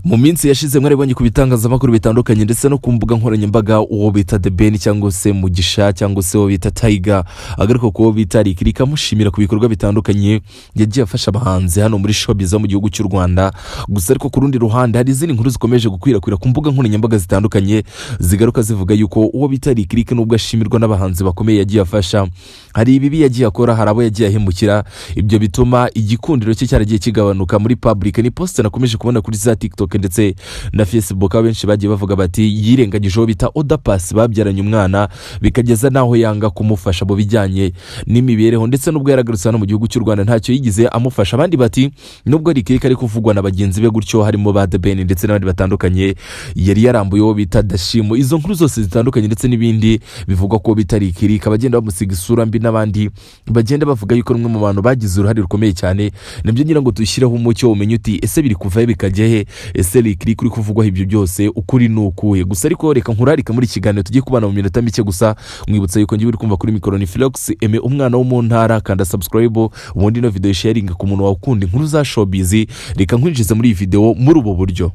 Mu minsi yashize mwaribonye ku bitangazamakuru bitandukanye ndetse no ku mbuga nkoranyambaga uwo bita The Ben cyangwa se Mugisha cyangwa se uwo bita Tiger agaruka ku wo bita Lick Lick, amushimira ku bikorwa bitandukanye yagiye afasha abahanzi hano muri showbiz zo mu gihugu cy'u Rwanda. Gusa ariko ku rundi ruhande hari izindi nkuru zikomeje gukwirakwira ku mbuga nkoranyambaga zitandukanye zigaruka zivuga yuko uwo bita Lick Lick, nubwo ashimirwa n'abahanzi bakomeye yagiye afasha, hari ibibi yagiye akora, hari abo yagiye ahemukira, ibyo bituma igikundiro cye cyaragiye kigabanuka muri public. Ni post nakomeje kubona kuri za TikTok ndetse na Facebook, aho benshi bagiye bavuga bati yirengagije uwo bita Oda Paccy babyaranye umwana, bikageza n'aho yanga kumufasha mu bijyanye n'imibereho, ndetse n'ubwo yaragarutse hano mu gihugu cy'u Rwanda ntacyo yigize amufasha. Abandi bati nubwo Lick Lick ari kuvugwa na bagenzi be gutyo, harimo ba The Ben ndetse n'abandi batandukanye, yari yarambuye uwo bita Dashimu. Izo nkuru zose zitandukanye ndetse n'ibindi bivugwa ko bita Lick Lick, abagenda bamusiga isura mbi n'abandi bagenda bavuga yuko umwe mu bantu bagize uruhare rukomeye cyane, nabyo ngira ngo dushyireho umucyo, umenye uti ese biri kuva he bikajya he? Ese Lick Lick uri kuvugwaho ibyo byose ukuri ni ukuhe? Gusa ariko reka nkurarike muri iki kiganiro tugiye kubana mu minota mike gusa, mwibutsa yuko ngiye uri kumva kuri mikoro ni Philox Aime, umwana wo mu ntara. Kanda subscribe, ubundi ino video sharing ku muntu wakunda inkuru za showbiz. Reka nkwinjize muri iyi video muri ubu buryo.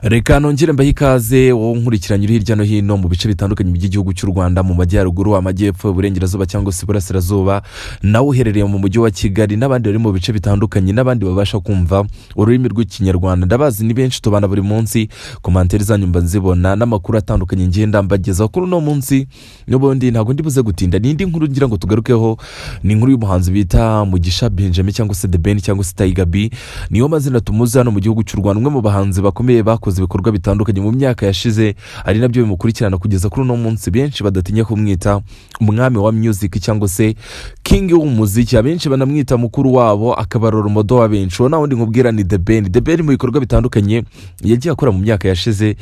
Reka nongere mbahe ikaze wowe nkurikiranye uri hirya no hino mu bice bitandukanye by'igihugu cy'u Rwanda, mu majyaruguru, amajyepfo, iburengerazuba cyangwa se iburasirazuba, nawe uherereye mu mujyi wa Kigali n'abandi bari mu bice bitandukanye n'abandi babasha kumva ururimi rw'Ikinyarwanda. Ndabazi ni benshi tubana buri munsi, commentaires zanyu mba nzibona n'amakuru atandukanye ngenda mbagezaho. Kuri uno munsi n'ubundi ntabwo ndi buze gutinda, ni indi nkuru ngira ngo tugarukeho, ni inkuru y'umuhanzi bita Mugisha Benjamin cyangwa se The Ben cyangwa se Tiger B, niyo mazina tumuzi hano mu gihugu cy'u Rwanda, umwe mu bahanzi bakomeye bakoze ibikorwa bitandukanye mu myaka yashize, ari nabyo bimukurikirana kugeza kuri uno munsi. Benshi badatinya kumwita umwami wa music cyangwa se king w'umuziki, abenshi banamwita mukuru wabo, akaba role model wa benshi. Uwo nta wundi nkubwira ni The Ben. The Ben mu bikorwa bitandukanye yagiye akora mu myaka yashize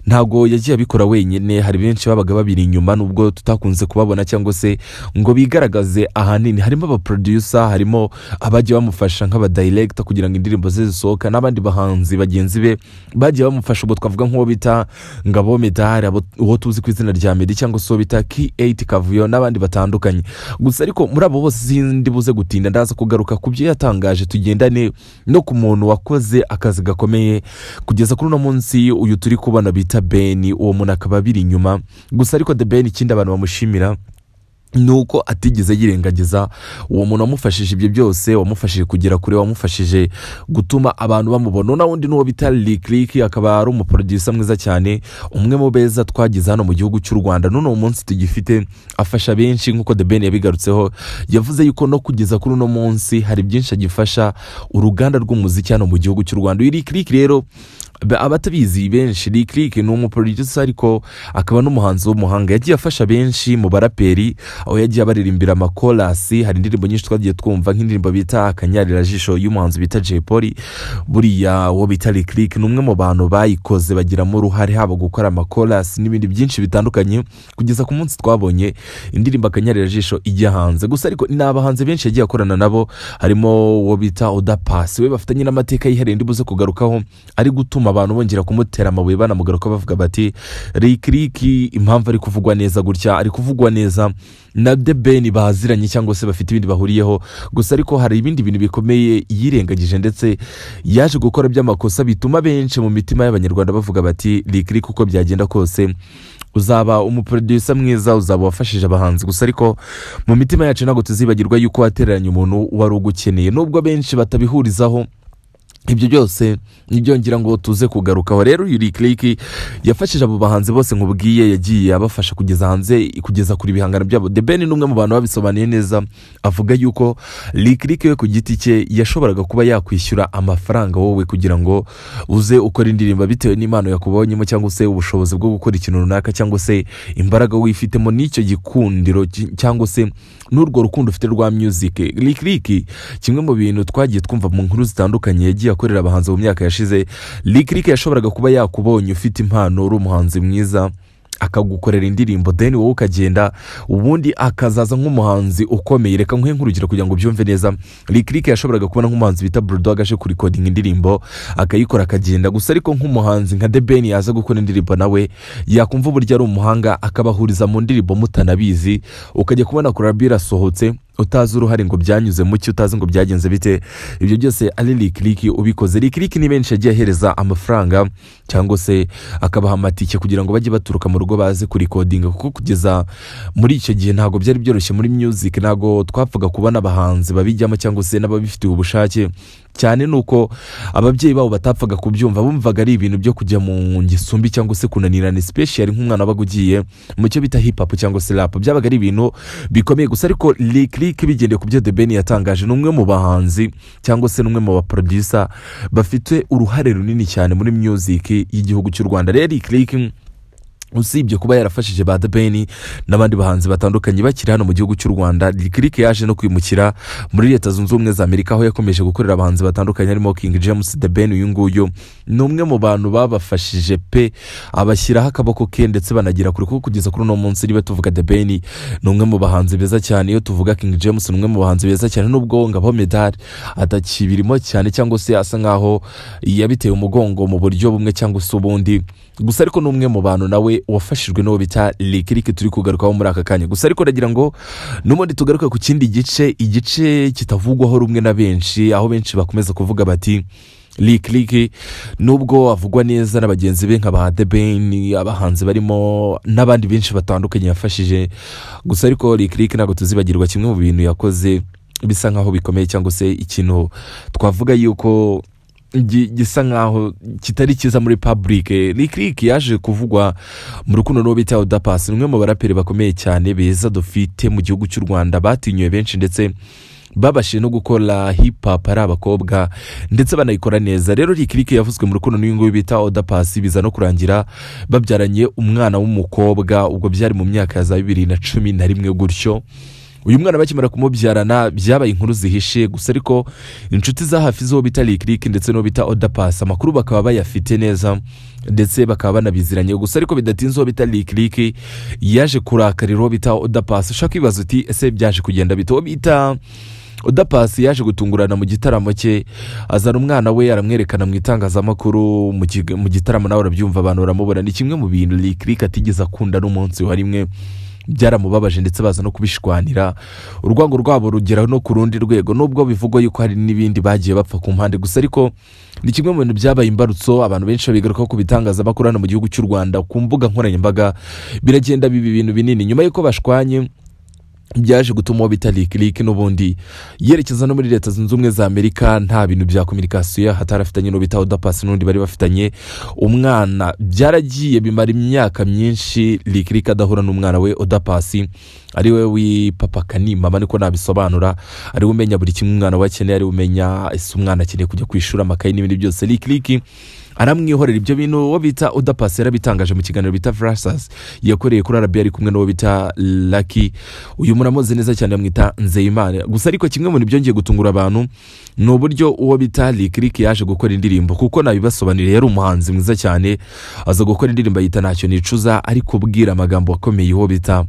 ntabwo yagiye abikora wenyine, hari benshi babaga babiri inyuma nubwo tutakunze kubabona cyangwa se ngo bigaragaze. Ahanini harimo abaproducer, harimo abagiye bamufasha nk'abadirector kugira ngo indirimbo ze zisohoka, n'abandi bahanzi bagenzi be bagiye bamufasha. Ubwo twavuga nk'uwo bita Ngabo Medali, uwo tuzi ku izina rya Meddy, cyangwa se uwo bita K8 Kavuyo n'abandi batandukanye. Gusa ariko muri abo bose sindi buze gutinda, ndaza kugaruka ku byo yatangaje, tugendane no ku muntu wakoze akazi gakomeye kugeza kuri uno munsi uyu turi kubona bita Ben, uwo muntu akaba abiri inyuma. Gusa ariko The Ben, ikindi abantu bamushimira ni uko atigeze yirengagiza uwo muntu wamufashije ibyo byose, wamufashije kugera kure, wamufashije gutuma abantu bamubona. Na wundi n'uwo bita Lick Lick, akaba ari umuproducer mwiza cyane, umwe mu beza twagize hano mu gihugu cy'u Rwanda n'uno munsi tugifite, afasha benshi nk'uko The Ben yabigarutseho. Yavuze yuko no kugeza kuri uno munsi hari byinshi agifasha uruganda rw'umuziki hano mu gihugu cy'u Rwanda. Uyu Lick Lick rero, abatabizi benshi, Lick Lick ni umuproducer ariko akaba n'umuhanzi w'umuhanga, yagiye afasha benshi mu baraperi aho yagiye abaririmbira amakorasi. Hari indirimbo nyinshi twagiye twumva nk'indirimbo bita Akanyarirajisho y'umuhanzi bita Jay Polly. Buriya uwo bita Lick Lick ni umwe mu bantu bayikoze, bagiramo uruhare haba gukora amakorasi n'ibindi byinshi bitandukanye, kugeza ku munsi twabonye indirimbo Akanyarirajisho ijya hanze. Gusa ariko ni abahanzi benshi yagiye akorana nabo, harimo uwo bita Oda Paccy, we bafitanye n'amateka yihariye ndi buze kugarukaho, ari gutuma abantu bongera kumutera amabuye, banamugaruka bavuga bati Lick Lick impamvu ari kuvugwa neza gutya, ari kuvugwa neza na The Ben baziranye cyangwa se bafite ibindi bahuriyeho. Gusa ariko hari ibindi bintu bikomeye yirengagije ndetse yaje gukora by'amakosa, bituma benshi mu mitima y'Abanyarwanda bavuga bati Lick Lick, uko byagenda kose uzaba umuproducer mwiza, uzaba wafashije abahanzi, gusa ariko mu mitima yacu ntabwo tuzibagirwa yuko watereranye umuntu wari ugukeneye, nubwo benshi batabihurizaho. Ibyo byose nibyo ngira ngo tuze kugarukaho. Rero uyu Lick Lick yafashije abo bahanzi bose nkubwiye, yagiye abafasha kugeza hanze, kugeza kuri ibihangano byabo. The Ben ni umwe mu bantu babisobanuye neza, avuga yuko Lick Lick we ku giti cye yashoboraga kuba yakwishyura amafaranga wowe kugira ngo uze ukore indirimbo, bitewe n'impano yakubonyemo cyangwa se ubushobozi bwo gukora ikintu runaka cyangwa se imbaraga wifitemo n'icyo gikundiro cyangwa se n'urwo rukundo ufite rwa music. Lick Lick, kimwe mu bintu twagiye twumva mu nkuru zitandukanye yagiye akorera abahanzi mu myaka yashize, Lick Lick yashoboraga kuba yakubonye ufite impano, uri umuhanzi mwiza, akagukorera indirimbo, then wowe ukagenda, ubundi akazaza nk'umuhanzi ukomeye. Reka nkuhe nk'urugero kugira ngo ubyumve neza. Lick Lick yashoboraga kubona nk'umuhanzi bita Bulldog aje kurikodinga indirimbo, akayikora akagenda. Gusa ariko nk'umuhanzi nka The Ben yaza gukora indirimbo, nawe yakumva uburyo ari umuhanga, akabahuriza mu ndirimbo mutanabizi, ukajya kubona collabo irasohotse. Utazi uruhare ngo byanyuze mu ki, utazi ngo byagenze bite, ibyo byose ari Lick Lick ubikoze. Lick Lick ni benshi yagiye ahereza amafaranga cyangwa se akabaha amatike kugira ngo bajye baturuka mu rugo baze kurikodinga, kuko kugeza muri icyo gihe ntabwo byari byoroshye muri music, ntabwo twapfaga kubona abahanzi babijyamo cyangwa se n'ababifitiye ubushake cyane, nuko ababyeyi babo batapfaga kubyumva, bumvaga ari ibintu byo kujya mu ngeso mbi cyangwa se kunanirana, especially nk'umwana wabaga ugiye mu cyo bita hip hop cyangwa se rap, byabaga ari ibintu bikomeye. Gusa ariko Lick Lick, bigendeye ku byo The Ben yatangaje, ni umwe mu bahanzi cyangwa se n'umwe mu baproducer bafite uruhare runini cyane muri music y'igihugu cy'u Rwanda. Rero Lick Lick, usibye kuba yarafashije ba The Ben n'abandi bahanzi batandukanye bakiri hano mu gihugu cy'u Rwanda, Lick Lick yaje no kwimukira muri Leta Zunze Ubumwe za Amerika, aho yakomeje gukorera abahanzi batandukanye harimo King James, The Ben. Uyu nguyu ni umwe mu bantu babafashije pe, abashyiraho akaboko ke ndetse banagera kure, kuko kugeza kuri uno munsi niba tuvuga The Ben ni umwe mu bahanzi beza cyane, iyo tuvuga King James ni umwe mu bahanzi beza cyane, nubwo Ngabo Medal atakibirimo cyane cyangwa se asa nkaho yabiteye umugongo mu buryo bumwe cyangwa se ubundi. Gusa ariko ni umwe mu bantu nawe wafashijwe n'uwo bita Lick Lick turi kugarukaho muri aka kanya. Gusa ariko ndagira ngo n'ubundi tugaruke ku kindi gice, igice kitavugwaho rumwe na benshi, aho benshi bakomeza kuvuga bati Lick Lick, nubwo avugwa neza na bagenzi be nka ba The Ben, abahanzi barimo n'abandi benshi batandukanye yafashije, gusa ariko Lick Lick ntabwo tuzibagirwa kimwe mu bintu yakoze bisa nkaho bikomeye, cyangwa se ikintu twavuga yuko gisa nkaho kitari cyiza muri public. Lick Lick yaje kuvugwa mu rukundo n'uwo bita Oda Paccy, ni umwe mu baraperi bakomeye cyane beza dufite mu gihugu cy'u Rwanda, batinyuye benshi ndetse babashije no gukora hip hop ari abakobwa ndetse banayikora neza. Rero Lick Lick yavuzwe mu rukundo n'uyu nguyu bita Oda Paccy, biza no kurangira babyaranye umwana w'umukobwa. Ubwo byari mu myaka ya za 2011 gutyo. Uyu mwana bakimara kumubyarana byabaye inkuru zihishe. Gusa ariko inshuti za hafi z'uwo bita Lick Lick ndetse n'uwo bita Oda Paccy, amakuru bakaba bayafite neza ndetse bakaba banabiziranye. Gusa ariko bidatinze uwo bita Lick Lick yaje kurakarira uwo bita Oda Paccy. Ushaka kwibaza uti: "Ese byaje kugenda bite?" Uwo bita Oda Paccy yaje gutungurana mu gitaramo cye, azana umwana we aramwerekana mu itangazamakuru mu gitaramo, nawe urabyumva, abantu baramubona. Ni kimwe mu bintu Lick Lick atigeze akunda n'umunsi wa rimwe, byaramubabaje ndetse baza no kubishwanira, urwango rwabo rugera no ku rundi rwego, nubwo bivugwa yuko hari n'ibindi bagiye bapfa ku mpande. Gusa ariko ni kimwe mu bintu byabaye imbarutso, abantu benshi babigarukaho ku bitangazamakuru hano mu gihugu cy'u Rwanda, ku mbuga nkoranyambaga biragenda biba ibintu binini. Nyuma y'uko bashwanye, byaje gutuma uwo bita Lick Lick n'ubundi yerekeza no muri Leta Zunze Ubumwe za Amerika, nta bintu bya communication hatari afitanye n'uwo bita Oda Paccy n'undi bari bafitanye umwana. Byaragiye bimara imyaka myinshi Lick Lick adahura n'umwana we Oda Paccy, ari we w'ipapa kanimama, niko nabisobanura, ari we umenya buri kimwe umwana we akeneye, ari we umenya ese umwana akeneye kujya ku ishuri, amakayi n'ibindi byose. Lick Lick aramwihorera. Ibyo bintu uwo bita Oda Paccy yarabitangaje mu kiganiro bita Versus yakoreye kuri RBA, ari kumwe n'uwo bita Lucky. Uyu muramuzi neza cyane, bamwita Nzeyimana. Gusa ariko kimwe mu bintu byongeye gutungura abantu ni uburyo uwo bita Lick Lick yaje gukora indirimbo, kuko nabibasobanuriye yari umuhanzi mwiza cyane, aza gukora indirimbo yita "Ntacyo Nicuza", ari kubwira amagambo akomeye uwo bita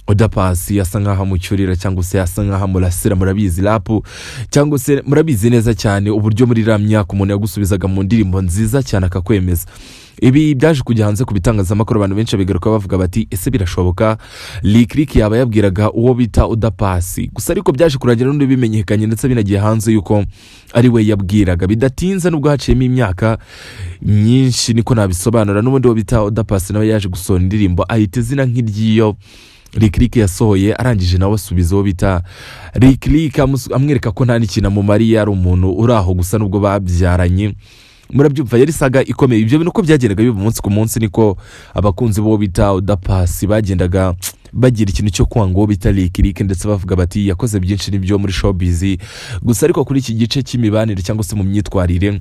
Oda Paccy, asa nkaho amucyurira cyangwa se asa nkaho amurasira. Murabizi rap cyangwa se murabizi neza cyane uburyo muri iriya myaka umuntu yagusubizaga mu ndirimbo nziza cyane akakwemeza. Ibi byaje kujya hanze ku bitangazamakuru, abantu benshi babigaruka bavuga bati: "Ese birashoboka Lick Lick yaba yabwiraga uwo bita Oda Paccy?" Gusa ariko byaje kurangira n'undi bimenyekanye ndetse binagiye hanze yuko ari we yabwiraga. Bidatinze, nubwo haciyemo imyaka myinshi, niko nabisobanura, n'ubundi uwo bita Oda Paccy nawe yaje gusohora indirimbo ahita izina nk'iry'iyo Lick Lick yasohoye, arangije nawe asubiza uwo bita Lick Lick, amwereka ko nta n'ikintu amumariye, ari umuntu uri aho gusa nubwo babyaranye. Murabyumva, yari saga ikomeye. Ibyo bintu uko byagendaga biba umunsi ku munsi, niko abakunzi b'uwo bita Oda Paccy bagendaga bagira ikintu cyo kwanga uwo bita Lick Lick, ndetse bavuga bati: "Yakoze byinshi nibyo muri showbiz, gusa ariko kuri iki gice cy'imibanire cyangwa se mu myitwarire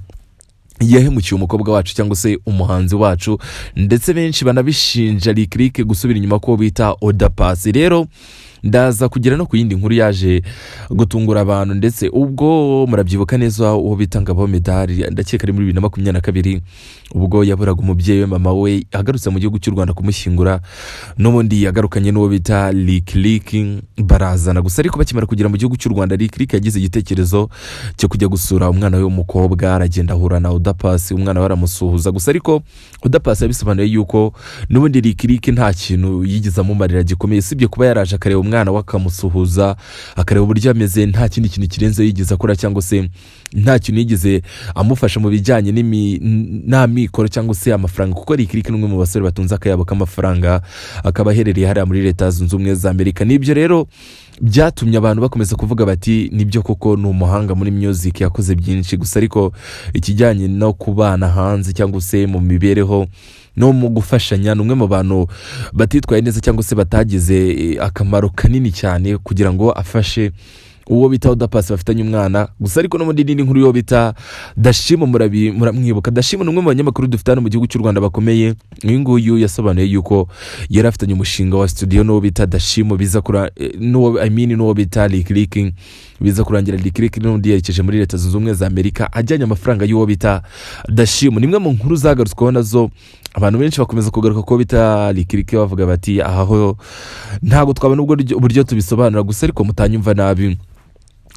yahemukiye umukobwa wacu cyangwa se umuhanzi wacu." Ndetse benshi banabishinja Lick Lick gusubira inyuma ko bita Oda Paccy. Rero ndaza kugera no ku yindi nkuru yaje gutungura abantu, ndetse ubwo murabyibuka neza uwo bita Ngabo Medali, ndakeka ari muri 2022, ubwo yaburaga umubyeyi we, mama we, agarutse mu gihugu cy'u Rwanda kumushyingura, n'ubundi yagarukanye n'uwo bita Lick Lick barazana. Gusa ariko bakimara kugera mu gihugu cy'u Rwanda, Lick Lick yagize igitekerezo cyo kujya gusura umwana we w'umukobwa, aragenda ahura na Oda. Oda Paccy, umwana we aramusuhuza. Gusa ariko Oda Paccy yabisobanuye yuko n'ubundi Lick Lick nta kintu yigeze amumarira gikomeye, usibye kuba yaraje akareba umwana we, akamusuhuza, akareba uburyo ameze. Nta kindi kintu kirenze yigeze akora, cyangwa se nta kintu yigeze amufasha mu bijyanye n'amikoro cyangwa se amafaranga, kuko Lick Lick ni umwe mu basore batunze akayabo k'amafaranga, akaba aherereye hariya muri Leta Zunze Ubumwe za Amerika. Nibyo rero byatumye abantu bakomeza kuvuga bati: "Nibyo koko, ni umuhanga muri music, yakoze byinshi." Gusa ariko ikijyanye no kubana hanze cyangwa se mu mibereho no mu gufashanya, ni umwe mu bantu batitwaye neza cyangwa se batagize akamaro kanini cyane kugira ngo afashe uwo bita Oda Paccy bafitanye umwana. Gusa ariko n'ubundi n'indi nkuru yo bita Dashimu, muramwibuka. Dashimu ni umwe mu banyamakuru dufite hano mu gihugu cy'u Rwanda bakomeye. Uyu nguyu yasobanuye yuko yari afitanye umushinga wa studio n'uwo bita Dashimu, biza kura n'uwo, I mean, n'uwo bita Lick Lick, biza kurangira Lick Lick n'undi yerekeje muri Leta Zunze Ubumwe za Amerika ajyanye amafaranga y'uwo bita Dashimu. Ni imwe mu nkuru zagarutsweho nazo, abantu benshi bakomeza kugaruka ko bita Lick Lick, bavuga bati: "Aha ho ntabwo twabona ubwo uburyo tubisobanura." Gusa ariko mutanyumva nabi,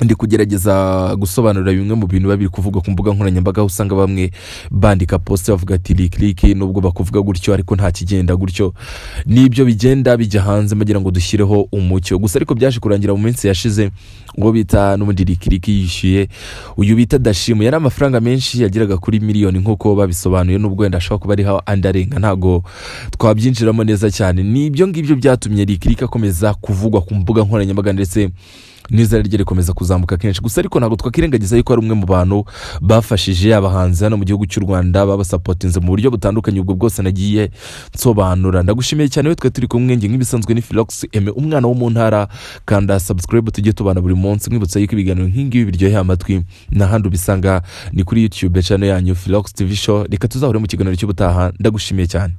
ndi kugerageza gusobanura bimwe mu bintu biba biri kuvugwa ku mbuga nkoranyambaga, aho usanga bamwe bandika post bavuga ati: "Lick Lick, nubwo bakuvuga gutyo ariko nta kigenda gutyo." Nibyo bigenda bijya hanze bagira ngo dushyireho umucyo. Gusa ariko byaje kurangira mu minsi yashize uwo bita n'ubundi Lick Lick yishyuye uyu bita Dashimu. Yari amafaranga menshi yageraga kuri miliyoni nk'uko babisobanuye, n'ubwo wenda ashobora kuba ariho andi arenga, ntabwo twabyinjiramo neza cyane. Ni ibyo ngibyo byatumye Lick Lick akomeza kuvugwa ku mbuga nkoranyambaga, ndetse n'izina rye rikomeza kuzamuka kenshi. Gusa ariko ntabwo twakwirengagiza yuko ari umwe mu bantu bafashije abahanzi hano mu gihugu cy'u Rwanda, babasapotinze mu buryo butandukanye, ubwo bwose nagiye nsobanura. Ndagushimiye cyane we twe turi kumwe. Njye nk'ibisanzwe ni Philox Aime, umwana wo mu ntara. Kanda subscribe tujye tubana buri munsi. Nkwibutsa yuko ibiganiro nk'ingibi biryoheye amatwi n'ahandi ubisanga ni kuri YouTube channel yanyu Philox TV Show. Reka tuzahure mu kiganiro cy'ubutaha. Ndagushimiye cyane.